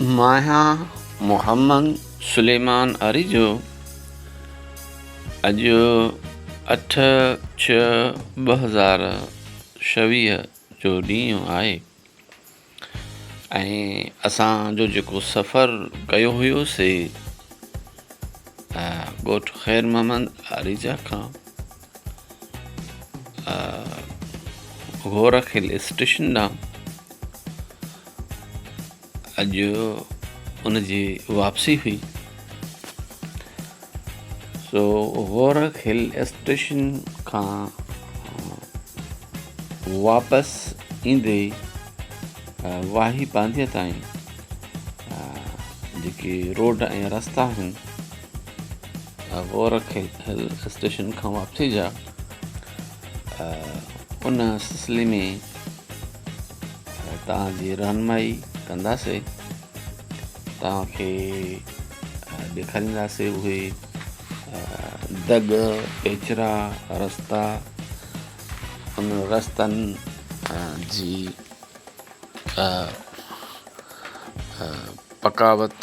مان آهيان محمد سليمان آريجو اڄ اٺ ڇهه 2026 جو ڏينهن آهي ۽ اسان جو جيڪو سفر ڪيو هيو سي ڳوٺ خير محمد آريجا کان گورک هل اسٽيشن ڏانهن اڄ ان جي واپسي هئي سو گورک هل اسٽيشن کان واپس ايندي واهي پانڌيء تائين جيڪي روڊ ۽ رستا آهن گورک هل اسٽيشن کان واپسي جا ان سلسلي ۾ توهان جي رهنمائي ڪنداسي توهان کي ڏيکارينداسي اهي دڳ پيچرا رستا ان رستن جي پڪاوت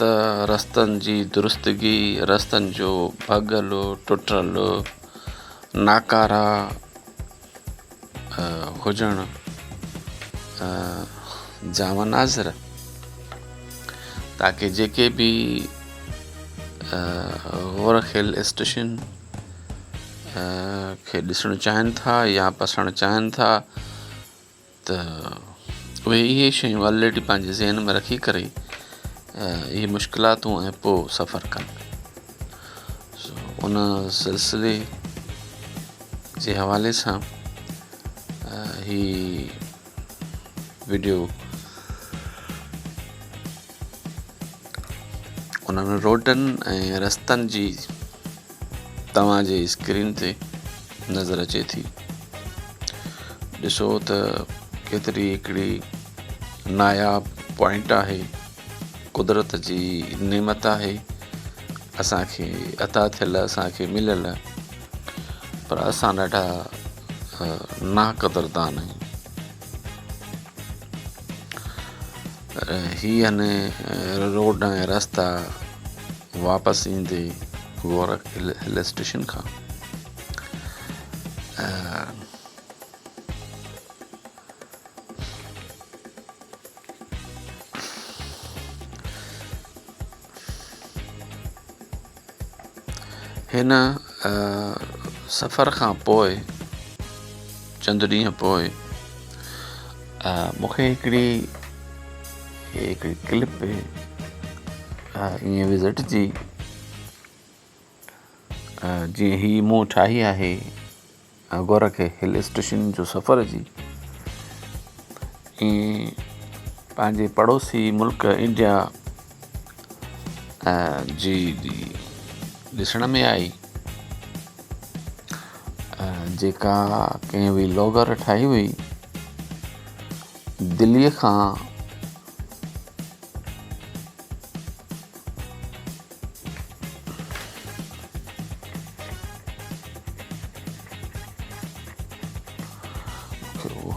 رستن جي درستگي رستن جو ڀڳل ٽٽل ناڪارا هجڻ جا مناظر تاڪه جيڪي به گورک هل اسٽيشن کي ڏسڻ چاهين ٿا يا پسڻ چاهين ٿا ته اهي اهي شيون آلريڊي پنهنجي ذهن ۾ رکي ڪري اهي مشڪلاتون ۽ پوء سفر ڪن سو ان سلسلي جي حوالي سان هي وڊيو انهن روڊن ۽ رستن جي توهان جي اسڪرين تي نظر اچي ٿي ڏسو ته ڪيتري هڪڙي ناياب پوائنٽ آهي قدرت جي نعمت آهي اسانکي عطا ٿيل اسانکي مليل پر اسان ڏاڍا ناقدردان آهيون هي آهن روڊ ۽ رستا واپس ايندي گورک هل اسٽيشن کان هن سفر کان پوء چند ڏينهن پوء مون کي هڪڙي هڪڙي ڪلپ ائين وزٽ جي جيئن هي مون ٺاهي آهي گورک هل اسٽيشن جو سفر جي ائين پنهنجي پڙوسي ملڪ انڊيا جي ڏسڻ ۾ آئي جيڪا ڪنهن ويلاگر ٺاهي هئي دليء کان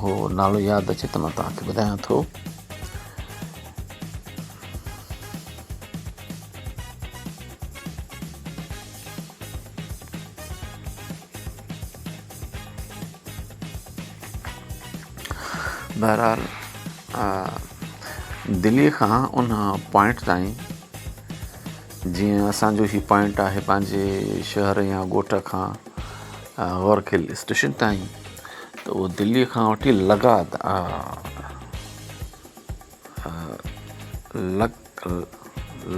اهو نالو ياد اچي ته مان توهان کي ٻڌايان ٿو. بهرحال دليء کان ان پوائنٽ تائين جيئن اسان جو هي پوائنٽ آهي پنهنجي شهر يا ڳوٺ کان گورک هل اسٽيشن تائين ته اهو دليء کان وٺي لگا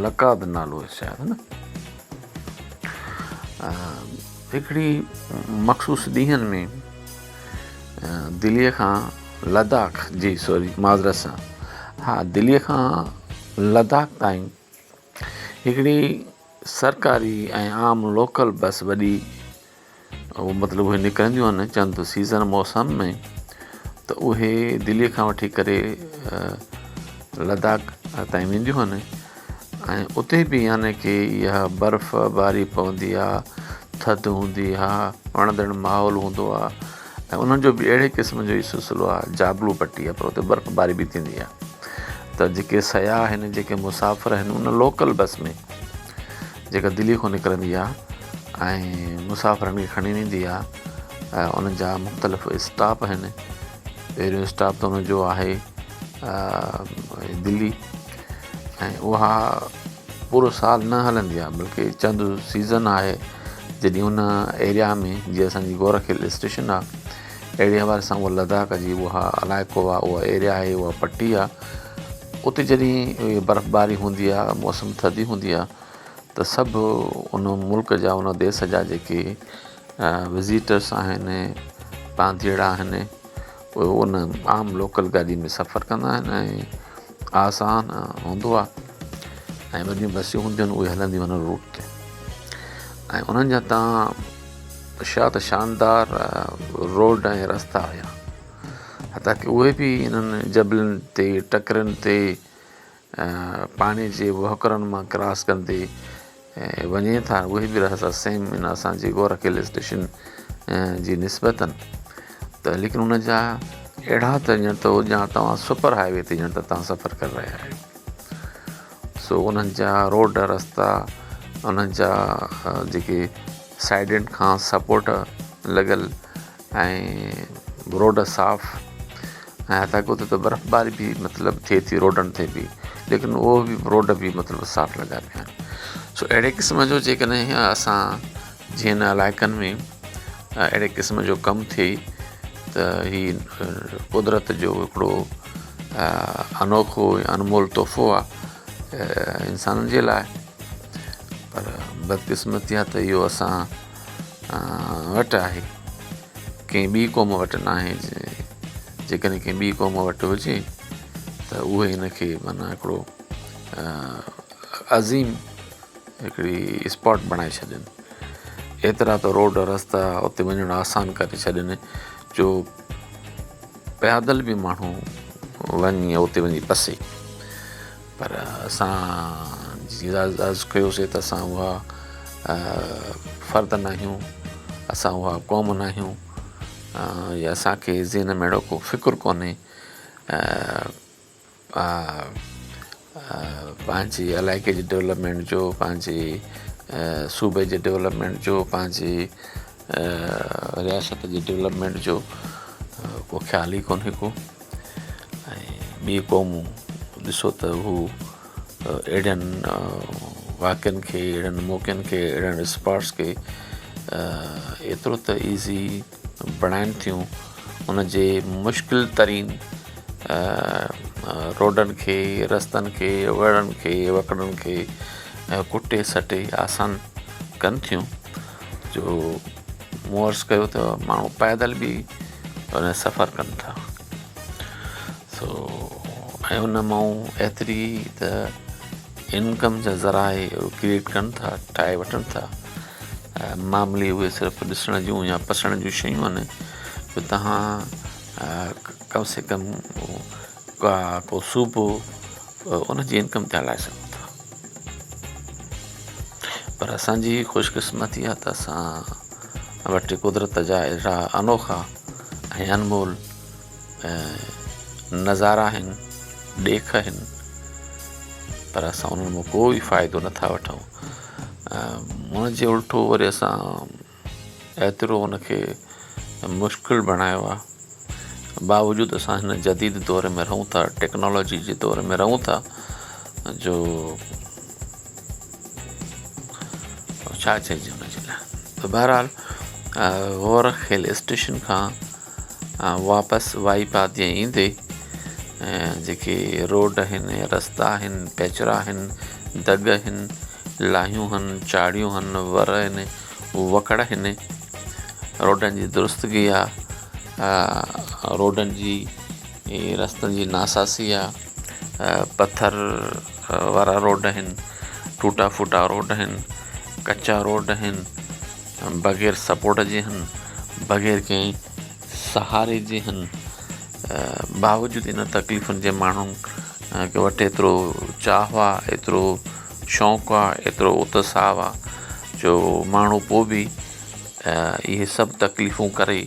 لڪاد نالو آهي شايد نه هڪڙي مخصوص ڏينهن ۾ دليء کان لداخ جي سوري معذرت سان ها دليء کان لداخ تائين هڪڙي سرڪاري ۽ عام لوڪل بس وڏي مطلب اهي نڪرنديون آهن چند سيزن موسم ۾ ته اهي دلي کان وٺي ڪري لداخ تائين وينديون آهن ۽ اتي به يعني ڪي اها برف باري پوندي آهي ٿڌ هوندي آهي وڻندڙ ماحول هوندو آهي ۽ انهن جو به اهڙي قسم جو ئي سلسلو آهي جابلو پٽي آهي پر اتي برف باري به ٿيندي آهي. ته جيڪي سياح آهن جيڪي مسافر آهن ان لوڪل بس ۾ جيڪا دلي کان نڪرندي آهي ۽ مسافرن کي کڻي ويندي آهي انهن جا مختلف اسٽاپ آهن پهريون اسٽاپ ته ان جو آهي دلي ۽ اها پورو سال نه هلندي آهي بلڪه چند سيزن آهي جڏهن ان ايريا ۾ جيئن اسانجي گورک هل اسٽيشن آهي اهڙي حوالي سان اها لداخ جي اها علائقو آهي اها ايريا آهي اها پٽي آهي اتي جڏهن برفباري هوندي آهي موسم ٿڌي هوندي آهي ته سڀ ان ملڪ جا ان ديس جا جيڪي وزيٽرس آهن پانڌيئڙا آهن اهي ان عام لوڪل گاڏي ۾ سفر ڪندا آهن ۽ آسان هوندو آهي ۽ وڏيون بسيون هونديون آهن اهي هلنديون آهن روٽ تي ۽ انهن جا تان ڇا ته شاندار روڊ ۽ رستا هيا حتيٰ ڪه اهي به انهن جبلن تي ٽڪرين تي پاڻي جي وهڪرن مان ڪراس ڪندي وڃي ٿا اهي به رستا سيم ان اسان جي گورک هل اسٽيشن جي نسبتن ته ليڪن ان جا اهڙا ته ڄڻ ته ڄڻ توهان سپر هاء وي تي ڄڻ ته توهان سفر ڪري رهيا آهيو سو انهن جا روڊ رستا انهن جا جيڪي سائيڊن کان سپورٽ لڳل ۽ روڊ صاف ۽ حتيٰ ڪه اتي ته برفباري به مطلب ٿئي ٿي روڊن تي به ليڪن اهو به روڊ به مطلب صاف لڳا پيا آهن سو اهڙي قسم جو جيڪڏهن اسان جي هن علائقن ۾ اهڙي قسم جو ڪم ٿئي ته هي قدرت جو هڪڙو انوکو انمول تحفو آهي انسانن جي لاء پر بدقسمتي آهي ته اهو اسان وٽ آهي ڪنهن ٻي قوم وٽ ناهي جيڪڏهن ڪنهن ٻي قوم وٽ هجي ته اهي هن کي معنيٰ هڪڙو عظيم هڪڙي اسپاٽ بڻائي ڇڏين ايترا ته روڊ رستا اتي وڃڻ آسان ڪري ڇڏين جو پيادل به ماڻهو وڃي اتي وڃي پسي پر اسان جي عرض ڪيوسي ته اسان اها فرد نه آهيون اسان اها قوم نه آهيون يا اسانکي ذهن ۾ اهڙو ڪو فڪر ڪونهي پنهنجي علائقي جي ڊولپمينٽ جو پنهنجي صوبي جي ڊولپمينٽ جو پنهنجي رياست جي ڊولپمينٽ جو ڪو خيال ئي ڪونهي ڪو ۽ ٻي قومون ڏسو ته هو اهڙن واقعن کي اهڙن موقعن کي اهڙن اسپاٽس کي ايترو ته ايزي بڻائن ٿيون ان جي مشڪل ترين روڊن کي رستن کي وڙن کي وڪڙن کي ڪٽي سٽي آسان ڪن ٿيون جو مون عرض ڪيو ته ماڻهو پيدل به ان سفر ڪن ٿا سو ۽ ان مان ايتري ته انڪم جا ذرائع ڪريئيٽ ڪن ٿا ٺاهي وٺن ٿا معمولي اهي صرف ڏسڻ جون يا پسڻ جون شيون آهن جو توهان ڪم سي ڪم ڪا ڪو صوبو ان جي انڪم تي هلائي سگهو ٿا پر اسان جي خوش قسمتي آهي ته اسان وٽ قدرت جا اهڙا انوکا ۽ انمول نظارا آهن ڏيک آهن پر اسان انهن مان ڪوئي فائدو نٿا وٺون ان جي الٽو وري اسان ايترو ان کي مشڪل بڻايو آهي باوجود اسان هن جديد دور ۾ رهون ٿا ٽيڪنالاجي جي دور ۾ رهون ٿا جو ڇا چئجي ان جي لاء ته بهرحال گورک هل اسٽيشن کان واپس وائي پاتي ايندي جيڪي روڊ آهن رستا آهن پيچرا آهن دڳ آهن لاهيون آهن چاڙهيون آهن ور آهن وڪڙ آهن روڊن جي درستگي آهي روڊن جي رستن جي ناساسي آهي پٿر وارا روڊ آهن ٽوٽا ڦوٽا روڊ آهن ڪچا روڊ آهن بغير سپورٽ جي آهن بغير ڪنهن سهاري جي آهن باوجود ان تڪليفن جي ماڻهن وٽ ايترو چاهه آهي ايترو شوق آهي ايترو اتساهه آهي جو ماڻهو پوءِ به اهي سڀ تڪليفون ڪري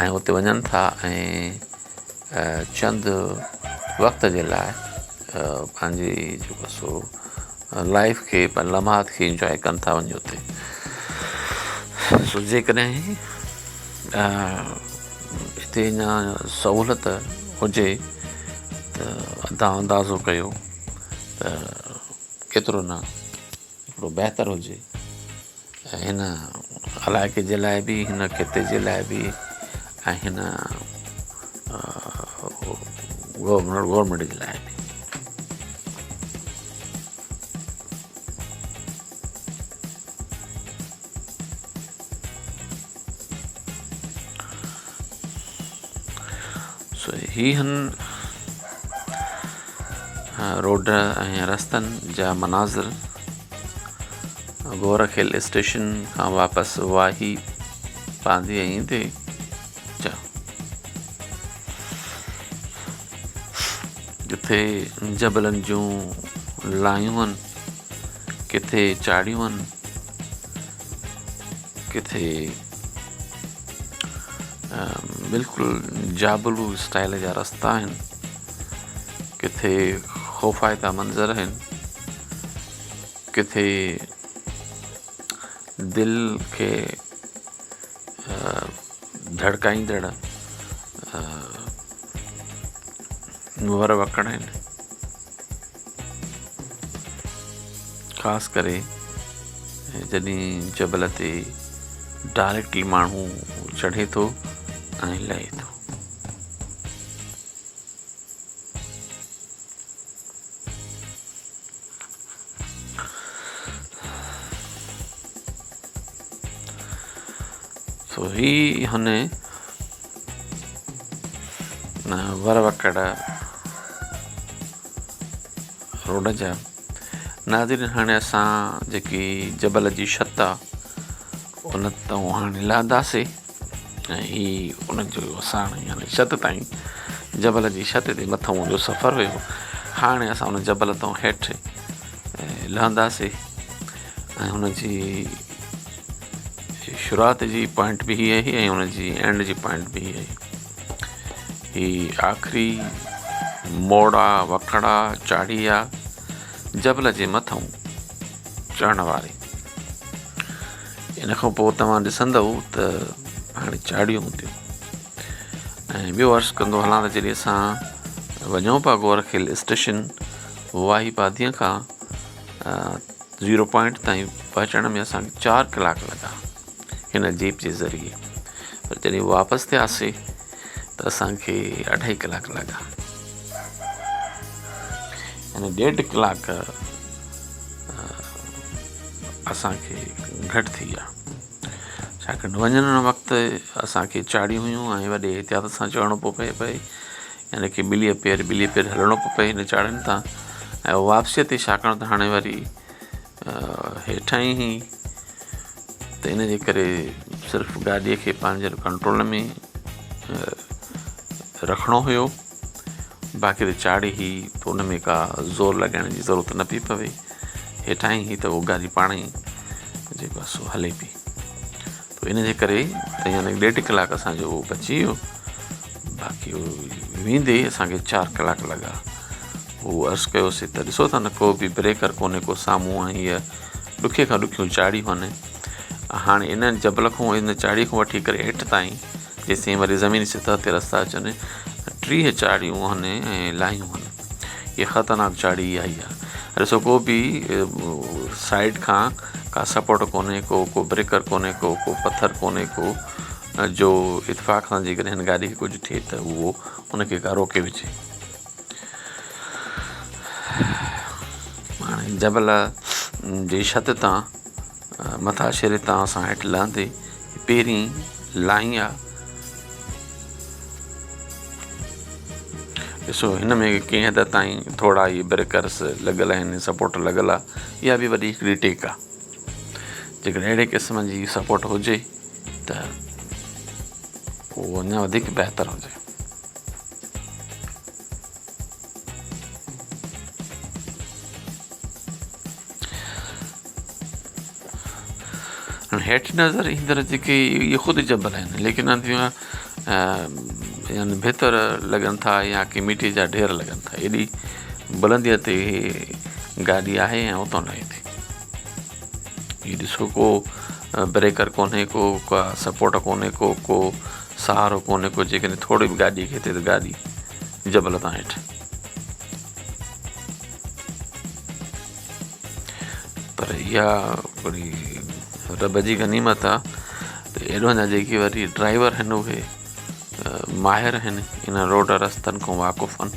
۽ اتي وڃن ٿا ۽ چند وقت جي لاءِ پنهنجي جيڪو سو لائف کي پنهنجي لمحات کي انجواء ڪن ٿا وڃي اتي سو جيڪڏهن هتي اڃا سهولت هجي ته توهان اندازو ڪيو ته ڪيترو نه هڪڙو بهتر هجي ۽ هن علائقي جي لاء به هن خطي جي لاء به ۽ هن گورنمينٽ جي لاء به. سو هي هن روڊ ۽ رستن جا مناظر گورک هل اسٽيشن کان واپس واهي پانڌي ايندي جا جتي جبلن جون لايون آهن ڪٿي چاڙهيون آهن ڪٿي بلڪل جابلو اسٽائل جا رستا آهن ڪٿي خوفائتا منظر آهن ڪٿي دل کي ڌڙڪائيندڙ ور وڪڙ آهن خاص ڪري جڏهن جبل تي ڊائريڪٽلي ماڻهو چڙهي ٿو ۽ لهي ٿو. سو هي هن ور وڪڙ روڊ جا ناظرين هاڻي اسان جيڪي جبل جي ڇت آ ان تان هاڻي لهنداسي ۽ هي ان جو اسان يعني ڇت تائين جبل جي ڇت تي مٿان جو سفر هيو هاڻي اسان ان جبل تان هيٺ لهنداسي ۽ هن جي شروعات جي پوائنٽ به هي آهي ۽ ان جي اينڊ جي پوائنٽ به هي آهي هي آخري موڙ آ وکڙ آ چاڙهي آ جبل جي مٿئون چڙهڻ واري ان کان پوء توهان ڏسندؤ ته هاڻي چاڙهيون هونديون ۽ ٻيو عرض ڪندو هلان ته جڏهن اسان وڃون پيا گورک هل اسٽيشن واهي پاديء کان زيرو پوائنٽ تائين پهچڻ ۾ اسان کي چار ڪلاڪ لڳا هن جيپ جي ذريعي پر جڏهن واپس ٿياسي ته اسانکي اڍائي ڪلاڪ لڳا يعني ڏيڍ ڪلاڪ اسانکي گهٽ ٿي ويا ڇاڪاڻ وڃڻ وقت اسانکي چاڙهيون هيون ۽ وڏي احتياط سان چڙهڻو پيو پئي پئي يعني ڪي ٻليء پير ٻليء پير هلڻو پيو پئي هن چاڙهين تان ۽ واپسيء تي ڇاڪاڻ ته هاڻي وري هيٺان ئي ته ان جي ڪري صرف گاڏيء کي پنهنجي ڪنٽرول ۾ رکڻو هيو باقي ته چاڙهي هئي ته ان ۾ ڪا زور لڳائڻ جي ضرورت نه پئي پوي هيٺان ئي هئي ته اها گاڏي پاڻ ئي جيڪو آهي سو هلي پئي ته ان جي ڪري ته يعني ڏيڍ ڪلاڪ اسانجو بچي ويو باقي ويندي اسانکي چار ڪلاڪ لڳا هو عرض ڪيوسي ته ڏسو ٿا نه ڪو به بريڪر ڪونهي ڪو سامهون ۽ هيء ڏکي کان ڏکيون چاڙهيون آهن هاڻي ان جبل کان ان چاڙهي کان وٺي ڪري هيٺ تائين جيسين وري زميني سطح تي رستا اچن 30 چاڙهيون آهن ۽ لاهيون آهن هي خطرناڪ چاڙهي اها ئي آهي ڏسو ڪو به سائيڊ کان ڪا سپورٽ ڪونهي ڪو ڪو بريڪر ڪونهي ڪو ڪو پٿر ڪونهي ڪو جو اتفاق سان جيڪڏهن هن گاڏي کي ڪجهه ٿئي ته اهو ان کي ڪا روڪي وجهي هاڻي جبل جي ڇت تان مٿاڇري تان اسان هيٺ لهندي پهرين لائين آ ڏسو هن ۾ ڪنهن حد تائين ٿورا اهي بريڪرس لڳل آهن سپورٽ لڳل آ اها به وڏي هڪڙي ٽيڪ آ جيڪڏهن اهڙي قسم جي سپورٽ هجي ته اهو اڃا وڌيڪ بهتر هجي. هيٺ نظر ايندڙ جيڪي اهي خود جبل آهن ليڪن يعني بهتر لڳن ٿا يا ڪي مٽي جا ڍير لڳن ٿا ايڏي بلنديء تي گاڏي آهي ۽ اتان لهي ٿي. هي ڏسو ڪو بريڪر ڪونهي ڪو ڪا سپورٽ ڪونهي ڪو ڪو سهارو ڪونهي ڪو جيڪڏهن ٿوري به گاڏي کي ٿئي ته گاڏي جبل تان هيٺ. پر اها هڪڙي رب جي غنيمت آ ته ايڏو اڃا جيڪي وري ڊرائيور آهن اهي ماهر آهن ان روڊ رستن کان واقف آهن.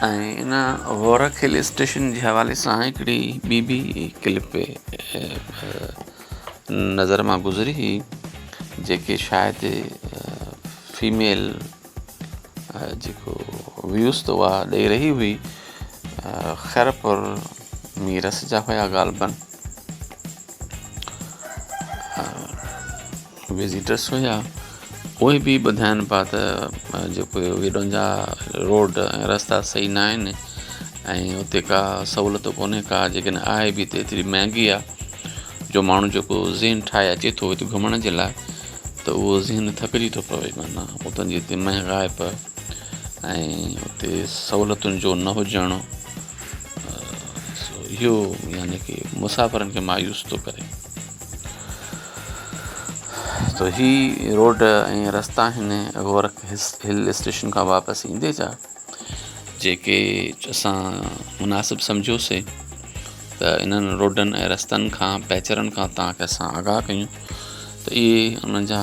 ۽ ان غورڪ هل اسٽيشن جي حوالي سان هڪڙي ٻي به ڪلپ نظر مان گذري هئي جيڪي شايد فيميل جيڪو ويوز ته اها ڏئي رهي هئي خيرپور ميرس جا هيا غالبن وزيٽرس هيا اهي به ٻڌائن پيا ته جيڪو هيڏن جا روڊ ۽ رستا صحيح نه آهن ۽ اتي ڪا سهولت ڪونهي ڪا جيڪڏهن آهي به ته ايتري مهانگي آهي جو ماڻهو جيڪو ذهن ٺاهي اچي ٿو هتي گهمڻ جي لاء ته اهو ذهن ٿڪجي ٿو پوي معنيٰ اتان جي هتي مهانگائپ ۽ اتي سهولتن جو نه هجڻ اهو يعني ڪي مسافرن کي مايوس ٿو ڪري ته هي روڊ ۽ رستا آهن گورک هل اسٽيشن کان واپس ايندي جا جيڪي اسان مناسب سمجهيوسي ته انهن روڊن ۽ رستن کان پيچرن کان توهان کي اسان آگاهه ڪيون ته اهي انهن جا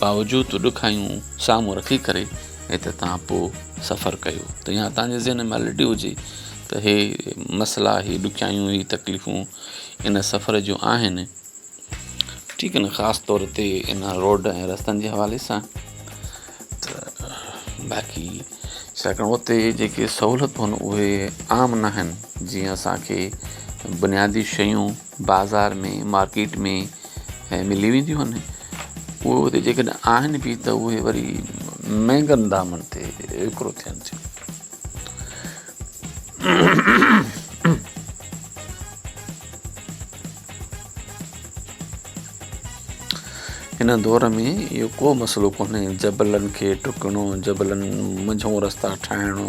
باوجود ڏکايون سامهون رکي ڪري ۽ ته توهان پوء سفر ڪيو ته يا توهان جي ذهن ۾ آلريڊي هجي ته هي مسئلا هي ڏکيائيون هي تڪليفون ان سفر جون آهن ٺيڪ آهي نه خاص طور تي ان روڊ ۽ رستن جي حوالي سان ته باقي ڇاڪاڻ اتي جيڪي سهولتون آهن اهي عام نه آهن جيئن اسانکي بنيادي شيون بازار ۾ مارڪيٽ ۾ ملي وينديون آهن اهي اتي جيڪڏهن آهن به ته اهي وري مهنگن دامن تي وڪرو ٿين ٿيون. هن دور ۾ اهو ڪو مسئلو ڪونهي جبلن کي ٽڪڻو جبلن منجهون رستا ٺاهڻو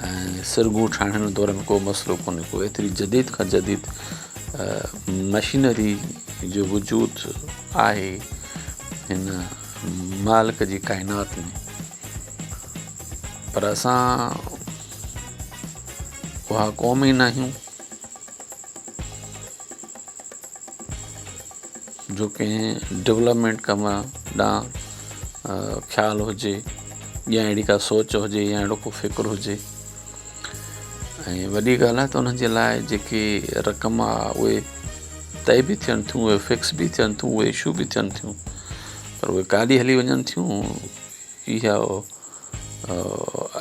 ۽ سرگون ٺاهڻ هن دور ۾ ڪو مسئلو ڪونهي ڪو ايتري جديد کان جديد مشينري جو وجود آهي هن مالڪ جي ڪائنات ۾ پر اسان اها قوم ئي نه آهيون جو ڪنهن ڊولپمينٽ ڪم ڏانهن خيال هجي يا اهڙي ڪا سوچ هجي يا اهڙو ڪو فڪر هجي ۽ وڏي ڳالهه آهي ته انهن جي لاء جيڪي رقم آهي اهي طئي به ٿين ٿيون اهي فڪس به ٿين ٿيون اهي اشو به ٿين ٿيون پر اهي ڪاڏي هلي وڃن ٿيون اهو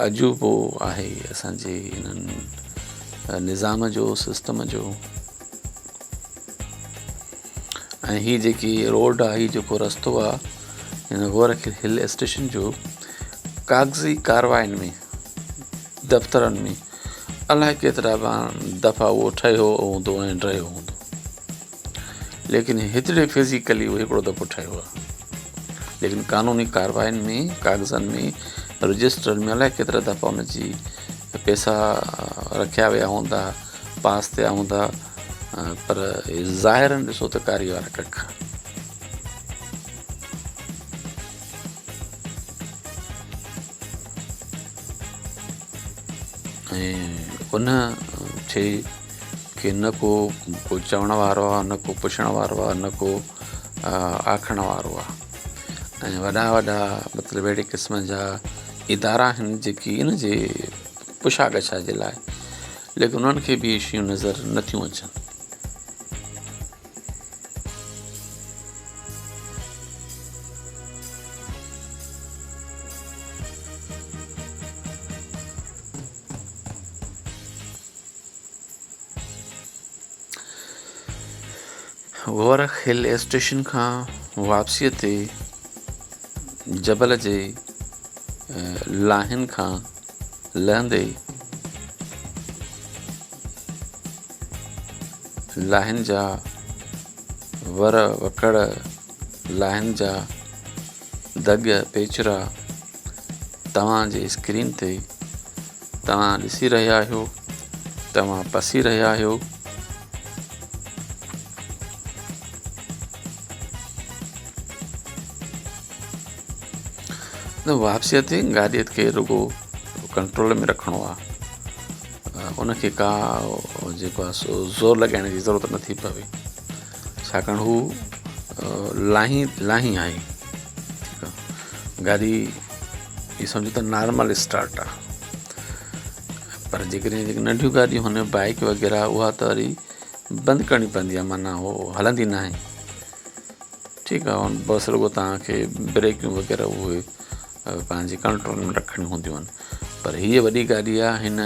عجوبو آهي اسان جي انهن نظام جو سسٽم جو ۽ هي جيڪي روڊ آهي هي جيڪو رستو آهي هن گورک هل اسٽيشن جو ڪاغذي ڪارواين ۾ دفترن ۾ الائي ڪيترا دفعا اهو ٺهيو هوندو ۽ ڊهيو هوندو ليڪن هتڙي فزيڪلي اهو هڪڙو دفعو ٺهيو آهي ليڪن قانوني ڪارواين ۾ ڪاغذن ۾ رجسٽرن ۾ الائي ڪيترا دفعا ان جي پيسا رکيا ويا هوندا پاس ٿيا هوندا پر ظاهرن ڏسو ته ڪاري وارا ڪک. ۽ ان شيء کي نه ڪو ڪو چوڻ وارو آهي نه ڪو پڇڻ وارو آهي نه ڪو آکڻ وارو آهي ۽ وڏا وڏا مطلب اهڙي قسم جا ادارا آهن جيڪي ان جي پڇا ڳاڇا جي لاءِ ليڪن انهن کي به اهي شيون نظر نٿيون اچن. گورک هل اسٽيشن کان واپسيء تي جبل جي لاهين کان لهندي لاهين جا ور وڪڙ، لاهين جا دڳ پيچرا توهان جي اسڪرين تي توهان ڏسي رهيا آهيو، توهان پسي رهيا آهيو. ته واپسيء تي گاڏيء کي رڳو ڪنٽرول ۾ رکڻو آهي ان کي ڪا جيڪو آهي سو زور لڳائڻ جي ضرورت نٿي پوي ڇاڪاڻ هو لاهين لاهين آهي ٺيڪ آهي گاڏي هي سمجهو ته نارمل اسٽارٽ آهي پر جيڪڏهن جيڪي ننڍيون گاڏيون هن بائڪ وغيره اها ته وري بند ڪرڻي پوندي آهي معنيٰ هو هلندي ناهي ٺيڪ آهي بس رڳو توهان کي بريڪيون وغيره اهي پنهنجي ڪنٽرول ۾ رکڻيون هونديون آهن پر هيء وڏي گاڏي آهي هن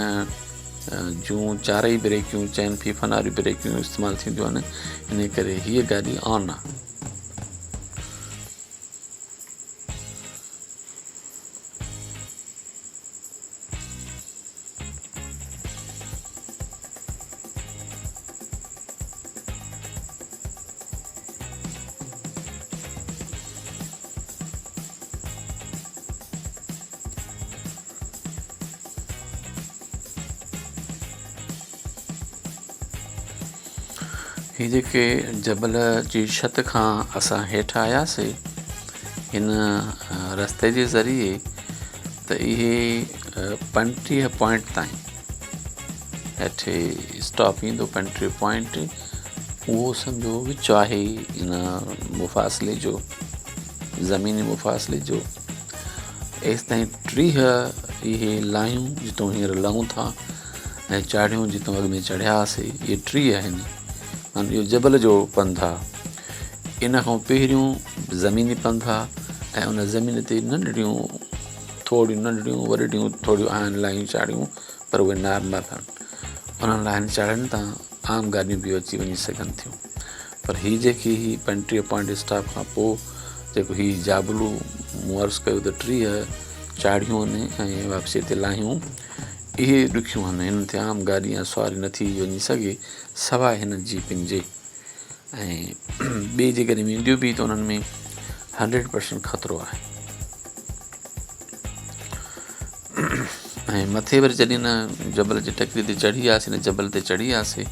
جون چارئي بريڪيون چئن ڦيڦن واريون بريڪيون استعمال ٿينديون آهن ان ڪري هيء گاڏي آن آهي. هي جيڪي جبل جي ڇت کان اسان هيٺ آياسي هن رستي جي ذريعي ته اهي 35 پوائنٽ تائين هيٺ اسٽاپ ايندو 35 پوائنٽ اهو سمجهو وچ آهي ان مفاصلي جو زميني مفاصلي جو ايستائين 30 اهي لايون جتون هينئر لهون ٿا ۽ چاڙهيون جتون اڳ ۾ چڙهيا هئاسي اهي 30 آهن معنيٰ اهو جبل جو پنڌ آهي ان کان پهريون زميني پنڌ آهي ۽ ان زمين تي ننڍڙيون ٿوريون ننڍڙيون وڏڙيون ٿوريون آهن لاهيون چاڙهيون پر اهي نارمل آهن انهن لاهين چاڙهين تان عام گاڏيون به اچي وڃي سگهن ٿيون پر هي جيڪي هي 35 پوائنٽ اسٽاپ کان پوء جيڪو هي جابلو مون عرض ڪيو ته 30 چاڙهيون آهن ۽ واپسيء تي لاهيون اهي ڏکيون آهن هنن تي عام گاڏي يا سواري نٿي وڃي سگهي سواء هن جيپن جي ۽ ٻي جيڪڏهن وينديون به ته انهن ۾ 100% خطرو آهي ۽ مٿي وري جڏهن هن جبل جي ٽڪري تي چڙهي آياسين هن جبل تي چڙهي آياسين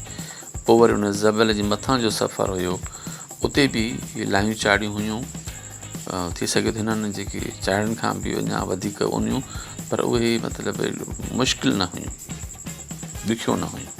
پوء وري ان جبل جي مٿان جو سفر هيو اتي به لاهيون چاڙهيون هيون ٿي سگهي ٿو هنن جيڪي چاڙهين کان به اڃا وڌيڪ اونهيون پر اهي مطلب مشڪل نه هيون ڏکيو نه هيون.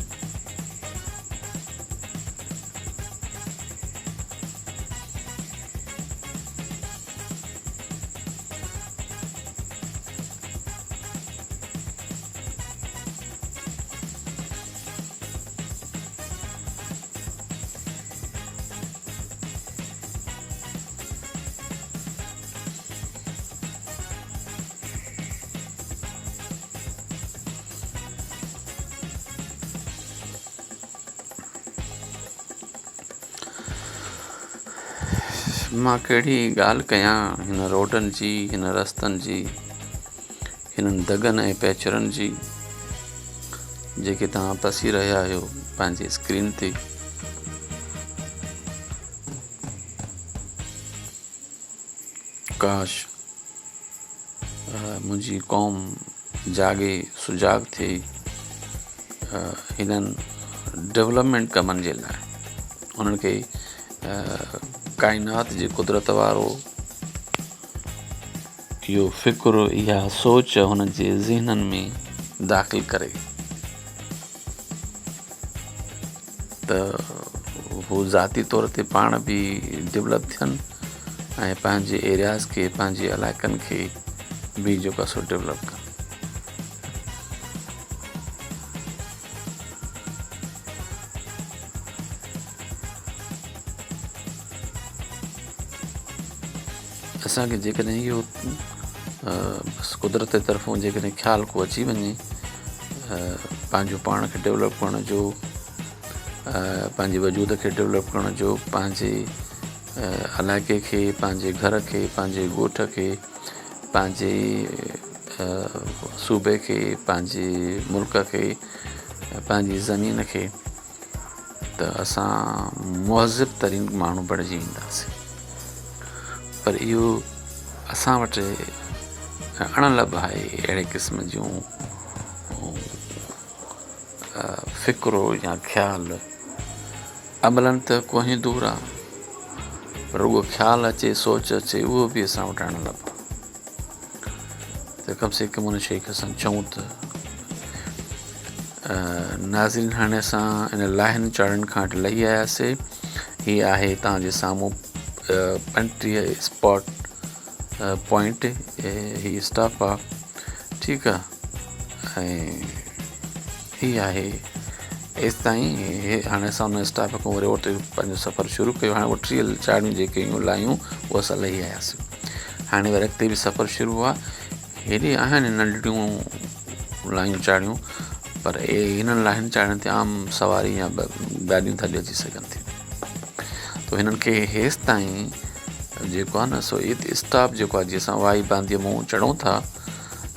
مان ڪهڙي ڳالهه ڪيان هن روڊن جي، هن رستن جي، هنن دڳن ۽ پيچرن جي، جيڪي توهان پسي رهيا آهيو پنهنجي اسڪرين تي. ڪاش منهنجي قوم جاڳي سجاڳ ٿئي هنن ڊولپمينٽ ڪمن جي لاء انهن کي ڪائنات جي قدرت وارو اهو فڪر اها سوچ هنن جي ذهنن ۾ داخل ڪري ته هو ذاتي طور تي پاڻ به ڊولپ ٿين ۽ پنهنجي ايرياز کي پنهنجي علائقن کي به جيڪو آهي سو ڊولپ ڪن. اسان کي جيڪڏهن اهو بس قدرت جي طرفون جيڪڏهن خيال ڪو اچي وڃي پنهنجو پاڻ کي ڊولپ ڪرڻ جو پنهنجي وجود کي ڊولپ ڪرڻ جو پنهنجي علائقي کي پنهنجي گهر کي پنهنجي ڳوٺ کي پنهنجي صوبي کي پنهنجي ملڪ کي پنهنجي زمين کي ته اسان مهذب ترين ماڻهو بڻجي وينداسين پر اهو اسان وٽ اڻ لڀ آهي اهڙي قسم جون فڪرو يا خيال عملن ته ڪوهين دور آ پر رڳو خيال اچي سوچ اچي اهو به اسان وٽ اڻ لڀ آ ته ڪم سي ڪم ان شيء کي اسان چئون ته ناظرين هاڻي اسان ان لاهن چاڙهن کان هيٺ لهي آياسي هي آهي توهان جي سامهون 35 اسپاٽ پوائنٽ هي اسٽاپ آ ٺيڪ آ ۽ هي آهي ايستائين هاڻي اسان ان اسٽاپ کان وري اتي پنهنجو سفر شروع ڪيو هاڻي اهي 30 چاڙهيون جيڪي هيون لاهيون اهي اسان لهي آياسين هاڻي وري اڳتي به سفر شروع آ هيڏي آهن ننڍڙيون لاهيون چاڙهيون پر هنن لاهين چاڙهين تي عام سواري يا گاڏيون ٿا اچي سگهن ٿيون تو هنن کي هيستائين جيڪو آهي نه سو اسٽاپ جيڪو آهي جيئن اسان وائي بانديء مون چڙهون ٿا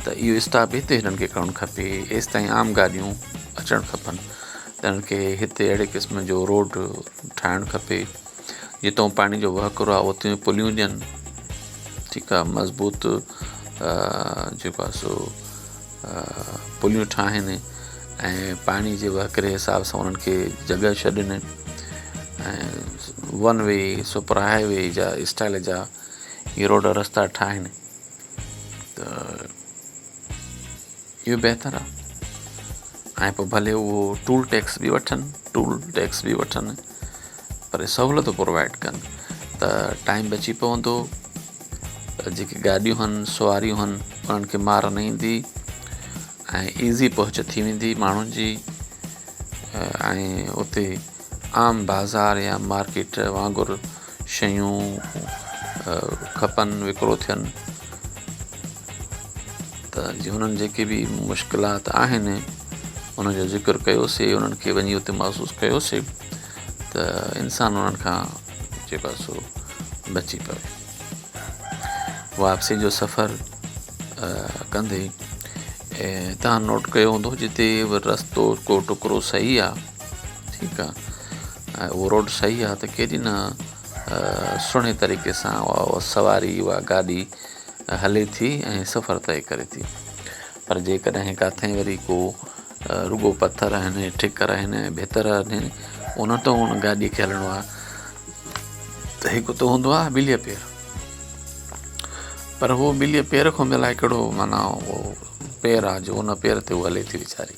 ته اهو اسٽاپ هتي هنن کي ڪرڻ کپي ايستائين عام گاڏيون اچڻ کپن ته هنن کي هتي اهڙي قسم جو روڊ ٺاهڻ کپي جتان پاڻي جو وهڪرو آهي اتي پليون ڏين ٺيڪ آهي مضبوط جيڪو آهي سو پليون ٺاهن ۽ پاڻي جي وهڪري حساب سان انهن کي جڳهه ڇڏن ۽ one way super high V جا اسٽائل جا اهي روڊ رستا ٺاهن ته اهو بهتر آهي ۽ پوء ڀلي اهو ٽول ٽيڪس به وٺن ٽول ٽيڪس به وٺن پر سهولت پرووائڊ ڪن ته ٽائيم بچي پوندو جيڪي گاڏيون هن سواريون هن انهن کي مار نه ايندي ۽ ايزي پهچ ٿي ويندي ماڻهن جي ۽ اتي عام بازار يا مارڪيٽ وانگر شيون کپن وڪرو ٿين ته جي انهن جيڪي به مشڪلات آهن ان جو ذڪر ڪيوسي انهن کي وڃي اتي محسوس ڪيوسي ته انسان انهن کان جيڪو آهي سو بچي پوي واپسي جو سفر ڪندي توهان نوٽ ڪيو هوندو جتي رستو ڪو ٽڪرو صحيح آهي ٺيڪ آهي ۽ اهو روڊ صحيح آهي ته ڪيڏي نه سهڻي طريقي سان اها سواري اها گاڏي هلي ٿي ۽ سفر طئي ڪري ٿي پر جيڪڏهن ڪاٿي وري ڪو رڳو پٿر آهن ٺڪر آهن ڀتر آهن ان تان ان گاڏي کي هلڻو آهي ته هڪ ته هوندو آهي ٻليء پير پر هو ٻليء پير کان به الائي ڪهڙو معنيٰ اهو پير آهي جو ان پير تي هو هلي ٿي ويچاري.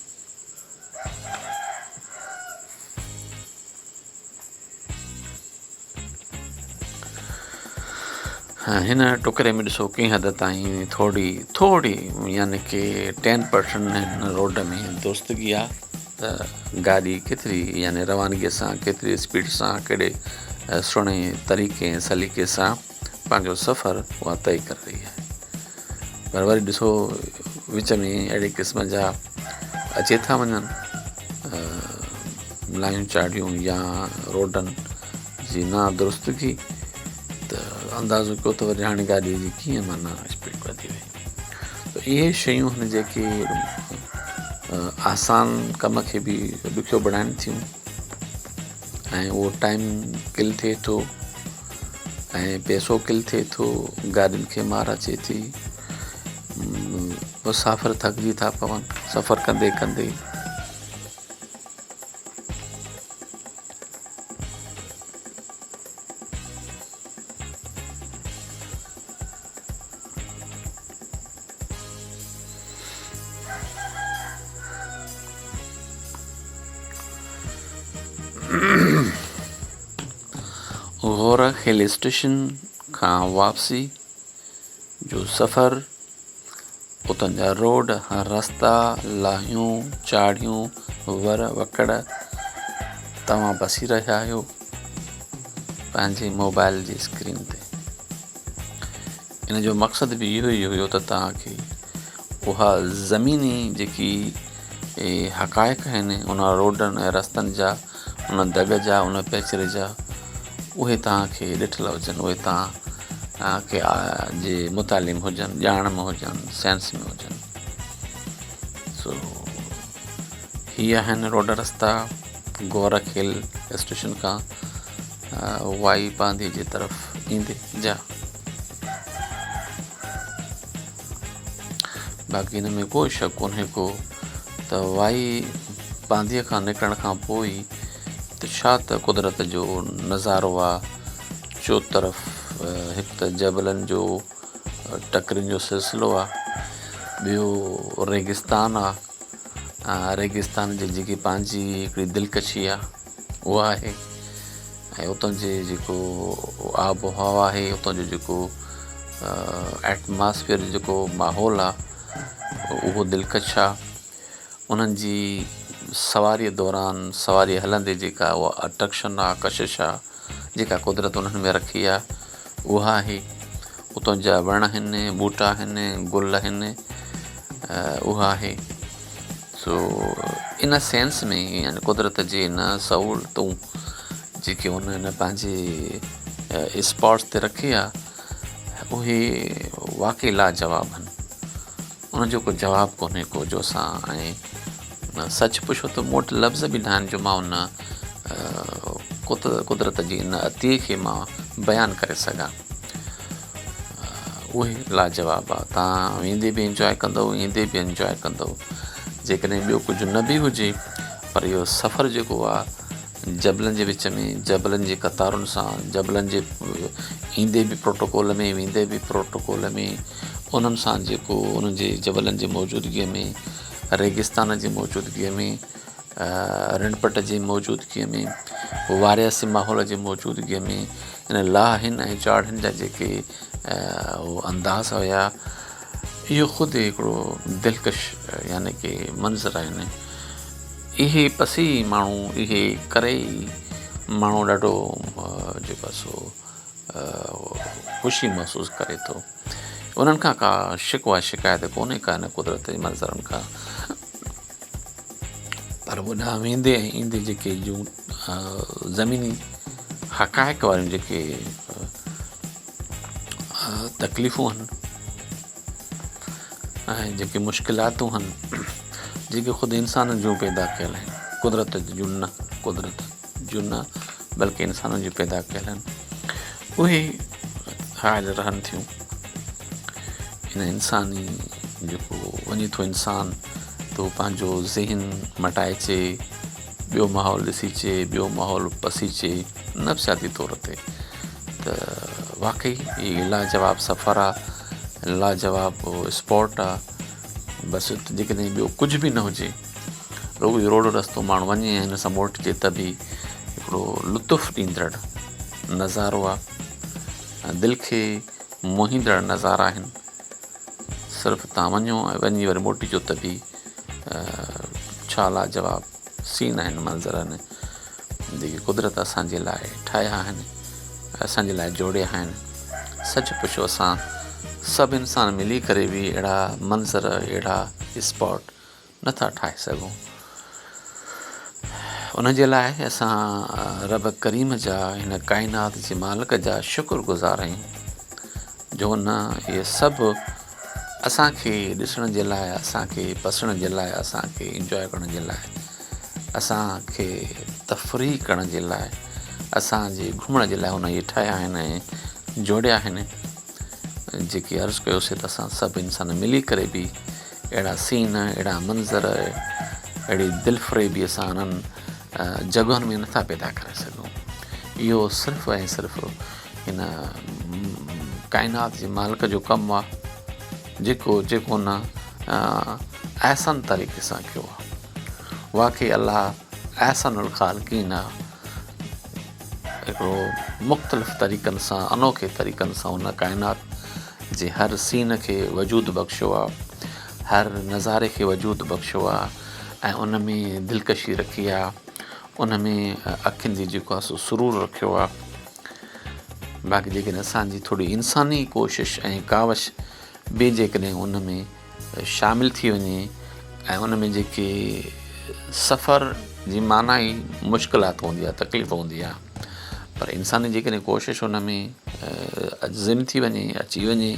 هن ٽڪري ۾ ڏسو ڪنهن حد تائين ٿوري ٿوري يعني ڪي 10% هن روڊ ۾ درستگي آ ته گاڏي ڪيتري يعني روانگي سان ڪيتري اسپيڊ سان ڪهڙي سهڻي طريقي ۽ سليقي سان پنهنجو سفر اها طئي ڪري رهي آهي پر وري ڏسو وچ ۾ اهڙي قسم جا اچي ٿا وڃن لاهيون چاڙهيون يا روڊن جي نا درستگي ته اندازو ڪيو ته وري هاڻي گاڏي جي ڪيئن معنيٰ اسپيڊ وڌي وئي ته اهي شيون هن جيڪي آسان ڪم کي به ڏکيو بڻائن ٿيون ۽ اهو ٽائيم ڪل ٿئي ٿو ۽ پئسو ڪل ٿئي ٿو گاڏين کي مار اچي ٿي مسافر ٿڪجي ٿا پون سفر ڪندي ڪندي. غور هل اسٽيشن کان واپسي جو سفر اتان جا روڊ رستا لاهيون چاڙهيون ور وڪڙ توهان پسي رهيا آهيو پنهنجي موبائل جي اسڪرين تي ان جو مقصد به اهو ئي هيو ته توهان کي اها زميني جيڪي حقائق آهن ان روڊن ۽ رستن جا ان دڳ جا ان پيچري جا اهي توهان کي ڏٺل هجن اهي توهان کي جي مطالعي ۾ هجن ڄاڻ ۾ هجن سينس ۾ هجن سو هي آهن روڊ رستا گورک هل اسٽيشن کان وائي پانڌي جي طرف ايندي جا باقي هن ۾ ڪو شڪ ڪونهي ڪو ته وائي پانڌيء کان نڪرڻ کان پوء ئي ته ڇا ته قدرت جو نظارو آ چوطرف هڪ ته جبلن جو ٽڪرين جو سلسلو آ ٻيو ريگستان آ ريگستان جي جيڪي پنهنجي هڪڙي دلڪشي آ اها آهي ۽ اتان جي جيڪو آب و هوا آهي اتان جو جيڪو ايٽماسفيئر جو جيڪو ماحول آ اهو دلڪش آ انهن جي سواريء دوران سواري هلندي جيڪا اها اٽريڪشن آ ڪشش آ جيڪا قدرت انهن ۾ رکي آ اها آهي اتان جا وڻ آهن ٻوٽا آهن گل آهن اها آهي سو ان سينس ۾ يعني قدرت جي ان سهولتون جيڪي ان ان پنهنجي اسپاٽس تي رکي آ اهي واقعي لاجواب آهن ان جو ڪو جواب ڪونهي ڪو جو اسان ۽ سچ پڇو ته مون وٽ لفظ به ناهن جو مان ان قدرت جي ان عطيي کي مان بيان ڪري سگهان اهي لاجواب آ تان ويندي به انجواء ڪندو ايندي به انجواء ڪندو جيڪڏهن ٻيو ڪجهه نه به هجي پر اهو سفر جيڪو آ جبلن جي وچ ۾ جبلن جي قطارن سان جبلن جي ايندي به پروٽوڪول ۾ ويندي به پروٽوڪول ۾ انهن سان جيڪو انهن جي جبلن جي موجودگيء ۾ ريگستان جي موجودگيء ۾ رڻپٽ جي موجودگيء ۾ وارياسي ماحول جي موجودگيء ۾ ان لاهن ۽ چاڙهن جا جيڪي انداز هيا اهو خود هڪڙو دلڪش يعني ڪي منظر آهن اهي پسي ماڻهو اهي ڪري ئي ماڻهو ڏاڍو جيڪو آهي سو خوشي محسوس ڪري ٿو انهن کان ڪا شڪوه شڪايت ڪونهي ڪا ان قدرت جي منظرن کان پر هوڏانهن ويندي ۽ ايندي جيڪي جون زميني حقائق واريون جيڪي تڪليفون آهن ۽ جيڪي مشڪلاتون آهن جيڪي خود انسانن جون پيدا ڪيل آهن قدرت جون نه قدرت جون نه بلڪه انسانن جون پيدا ڪيل آهن اهي حائل رهن ٿيون ان انساني جيڪو وڃي ٿو انسان ته پنهنجو ذهن مٽائي اچي ٻيو ماحول ڏسي اچي ٻيو ماحول پسي اچي نفسياتي طور تي ته واقعي هي لاجواب سفر آ لاجواب اسپاٽ آ بس جيڪڏهن ٻيو ڪجهه به نه هجي رڳو اهو روڊ رستو ماڻهو وڃي ۽ هن سان موٽجي ته به هڪڙو لطف ڏيندڙ نظارو آ دل کي موهيندڙ نظارا آهن صرف تان وڃو ۽ وڃي وري موٽي اچو ته به ڇا لاجواب سين آهن منظر آهن جيڪي قدرت اسان جي لاء ٺاهيا آهن اسان جي لاء جوڙيا آهن سچ پڇو اسان سڀ انسان ملي ڪري به اهڙا منظر اهڙا اسپاٽ نٿا ٺاهي سگهون ان جي لاء اسان رب ڪريم جا هن ڪائنات جي مالڪ جا شڪر گذار آهيون جو هن اهي سڀ اسان کي ڏسڻ جي لاء اسان کي پسڻ جي لاء اسان کي انجواء ڪرڻ جي لاء اسان کي تفريح ڪرڻ جي لاء اسان جي گهمڻ جي لاء هن اهي ٺاهيا آهن ۽ جوڙيا آهن جيڪي عرض ڪيوسي ته اسان سڀ انسان ملي ڪري به اهڙا سين اهڙا منظر اهڙي دلفريبي اسان انهن جڳهن ۾ نٿا پيدا ڪري سگهون اهو صرف ۽ صرف هن ڪائنات جي مالڪ جو ڪم آهي جيڪو جيڪو هن احسن طريقي سان ڪيو آهي واقعي الله احسن الخالقين آ هڪڙو مختلف طريقن سان انوکي طريقن سان ان ڪائنات جي هر سين کي وجود بخشيو آ هر نظاري کي وجود بخشيو آ ۽ ان ۾ دلڪشي رکي آ ان ۾ اکين جي جيڪو آ سو سرور رکيو آ باقي جيڪڏهن اسان جي ٿوري انساني ڪوشش ۽ ڪاوش به جيڪڏهن ان ۾ شامل ٿي وڃي ۽ ان ۾ جيڪي سفر جي معنيٰ ئي مشڪلات هوندي آهي تڪليف هوندي آهي پر انسان جي جيڪڏهن ڪوشش ان ۾ ضم ٿي وڃي اچي وڃي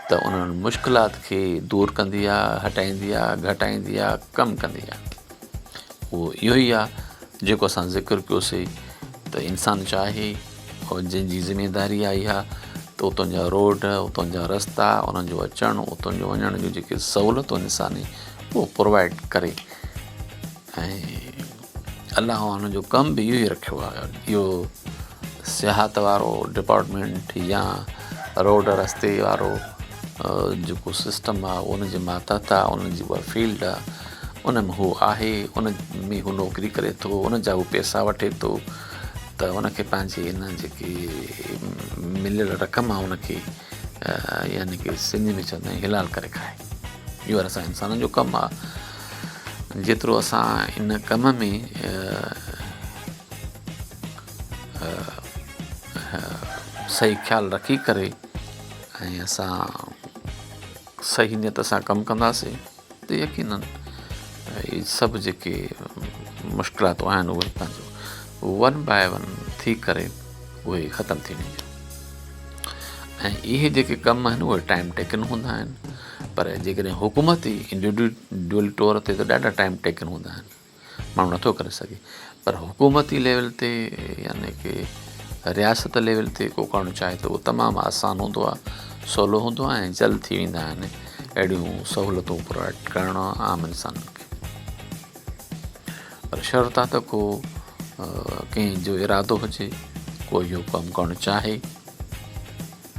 ته انهن مشڪلات کي دور ڪندي آهي هٽائيندي آهي گهٽائيندي آهي ڪم ڪندي آهي اهو اهو ئي آهي جيڪو اسان ذڪر ڪيوسي ته انسان چاهي اور جنهن جي ذميداري آهي اها ته اتان جا روڊ اتان جا رستا انهن جو اچڻ اتان جو وڃڻ جون جيڪي سهولتون انساني اهو پرووائڊ ڪري ۽ الله ان جو ڪم به اهو ئي رکيو آهي اهو سياحت وارو ڊپارٽمينٽ يا روڊ رستي وارو جيڪو سسٽم آهي ان جي ماتحت آهي ان جي اها فيلڊ آهي ان ۾ هو آهي ان ۾ هو نوڪري ڪري ٿو ان جا هو پئسا وٺي ٿو ته ان کي پنهنجي ان جيڪي مليل رقم آهي ان کي يعني ڪي سنڌي ۾ چوندا آهن حلال ڪري کائي اهو اسان انسانن جو ڪم آهي جيترو اسان ان ڪم ۾ صحيح خيال رکي ڪري ۽ اسان صحيح نيت سان ڪم ڪنداسين ته يقينن اهي سڀ جيڪي مشڪلاتون آهن اهي پنهنجو ون باء ون ٿي ڪري اهي ختم ٿي وينديون ۽ اهي جيڪي ڪم آهن اهي ٽائيم ٽيڪن هوندا آهن پر جيڪڏهن حڪومتي انڊيوڊيول طور تي ته ڏاڍا ٽائيم ٽيڪن هوندا آهن ماڻهو نٿو ڪري سگهي پر حڪومتي ليول تي يعني ڪي رياست ليول تي ڪو ڪرڻ چاهي ته اهو تمام آسان هوندو آهي سولو هوندو آهي ۽ جلد ٿي ويندا آهن اهڙيون سهولتون پرووائڊ ڪرڻ عام انسانن کي پر شرط آهي ته ڪو ڪنهن جو ارادو هجي ڪو اهو ڪم ڪرڻ چاهي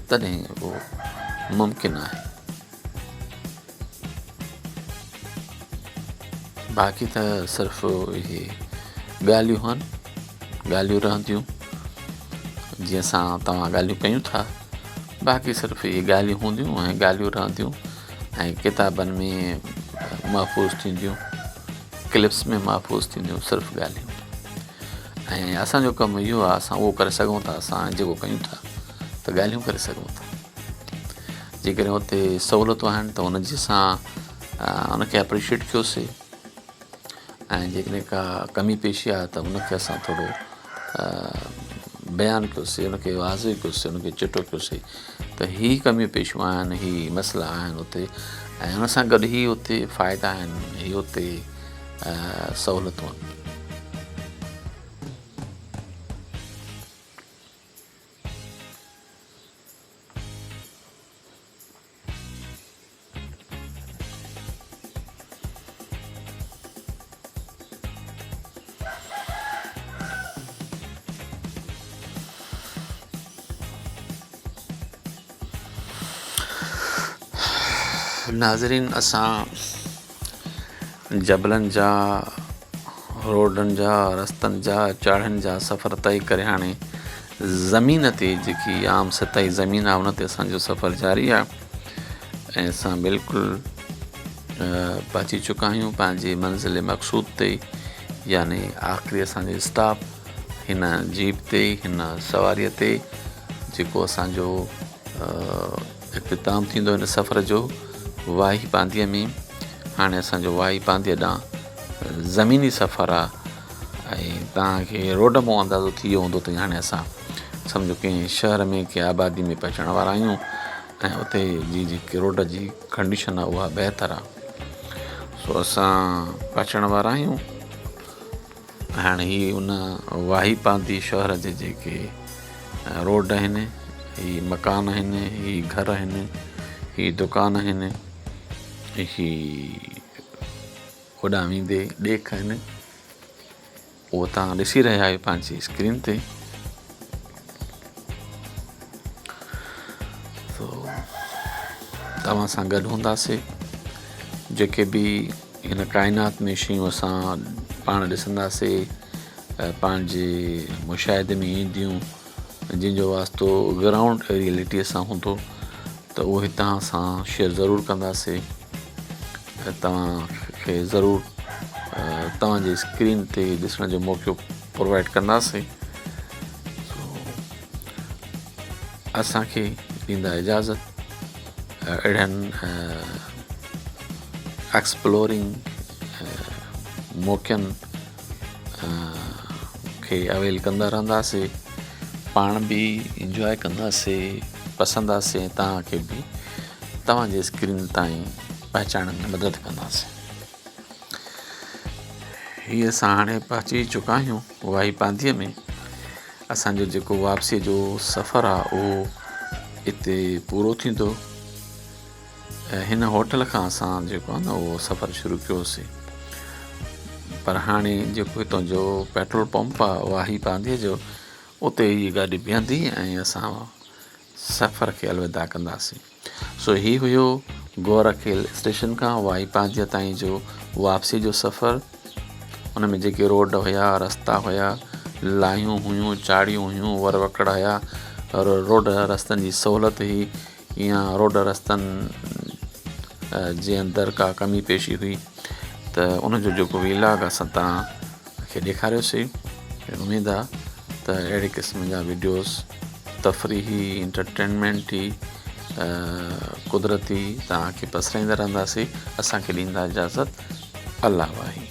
تڏهن اهو ممڪن آهي باقي ته صرف اهي ڳالهيون هن ڳالهيون رهنديون جيئن اسان توهان ڳالهيون ڪيون ٿا باقي صرف اهي ڳالهيون هونديون ۽ ڳالهيون رهنديون ۽ ڪتابن ۾ محفوظ ٿينديون ڪلپس ۾ محفوظ ٿينديون صرف ڳالهيون ۽ اسانجو ڪم اهو آهي اسان اهو ڪري سگهون ٿا اسان جيڪو ڪيون ٿا ته ڳالهيون ڪري سگهون ٿا جيڪڏهن اتي سهولتون آهن ته ان جي اسان ان کي اپريشيئيٽ ڪيوسي ۽ جيڪڏهن ڪا ڪمي پيشي آهي ته ان کي اسان ٿورو بيان ڪيوسي ان کي واضح ڪيوسي ان کي چٽو ڪيوسي ته هي ڪميون پيشيون آهن هي مسئلا آهن اتي ۽ ان سان گڏ هي اتي فائدا آهن هي اتي سهولتون آهن. ناظرين اسان جبلن جا روڊن جا رستن جا چاڙهين جا سفر طئي ڪري هاڻي زمين تي جيڪي عام سطحي زمين آهي ان تي اسان جو سفر جاري آهي ۽ اسان بلڪل پهچي چڪا آهيون پنهنجي منزل مقصود تي يعني آخري اسان جو اسٽاپ هن جيپ تي هن سواريء تي جيڪو اسان جو اختتام ٿيندو هن سفر جو واهي پانڌيء ۾ هاڻي اسان جو واهي پانڌيء ڏانهن زميني سفر آهي ۽ توهان کي روڊ مون اندازو ٿي ويو هوندو ته هاڻي اسان سمجهو ڪنهن شهر ۾ ڪنهن آبادي ۾ پهچڻ وارا آهيون ۽ اتي جي جيڪي روڊ جي ڪنڊيشن آهي اها بهتر آهي سو اسان پهچڻ وارا آهيون هاڻي هي ان واهي پانڌي شهر جي جيڪي روڊ آهن هي مڪان آهن هي گهر آهن هي دڪان آهن هي هوڏانهن ويندي ڏيک آهن اهو توهان ڏسي رهيا آهيو پنهنجي اسڪرين تي سو توهان سان گڏ هونداسي جيڪي به هن ڪائنات ۾ شيون اسان پاڻ ڏسنداسي پنهنجي مشاهدي ۾ اينديون جن جو واسطو گرائونڊ ريئلٽيء سان هوندو ته اهي توهان سان شيئر ضرور ڪنداسي ۽ توهان کي ضرور توهان جي اسڪرين تي ڏسڻ جو موقعو پرووائڊ ڪنداسي سو اسان کي ڏيندا اجازت اهڙن ايڪسپلورنگ موقعن کي اويل ڪندا رهنداسي پاڻ به انجواء ڪنداسي پسنداسي ۽ توهان کي به توهان جي اسڪرين تائين پهچائڻ ۾ مدد ڪنداسي هي اسان هاڻي پهچي چڪا آهيون واهي پانڌيء ۾ اسانجو جيڪو واپسيء جو سفر آهي اهو اتي پورو ٿيندو ۽ هن هوٽل کان اسان جيڪو آهي نه اهو سفر شروع ڪيوسي پر هاڻي جيڪو هتان جو پيٽرول پمپ آهي واهي پانڌيء جو اتي هي گاڏي بيهندي ۽ اسان سفر کي الوداع ڪنداسين سو هي هيو گورک هل اسٽيشن کان واهي پانڌيء تائين جو واپسي جو سفر ان ۾ جيڪي روڊ هيا رستا هيا لاهيون هيون چاڙهيون هيون ور وڪڙ هيا روڊ رستن جي سهولت هئي يا روڊ رستن جي اندر ڪا ڪمي پيشي هئي ته ان جو جيڪو ويلاگ اسان توهان کي ڏيکاريوسي اميد آ ته اهڙي قسم جا ويڊيوز تفريحي انٽرٽينمينٽي قدرتي توهان کي پسرائيندا رهنداسي اسان کي ڏيندا اجازت الله واهي.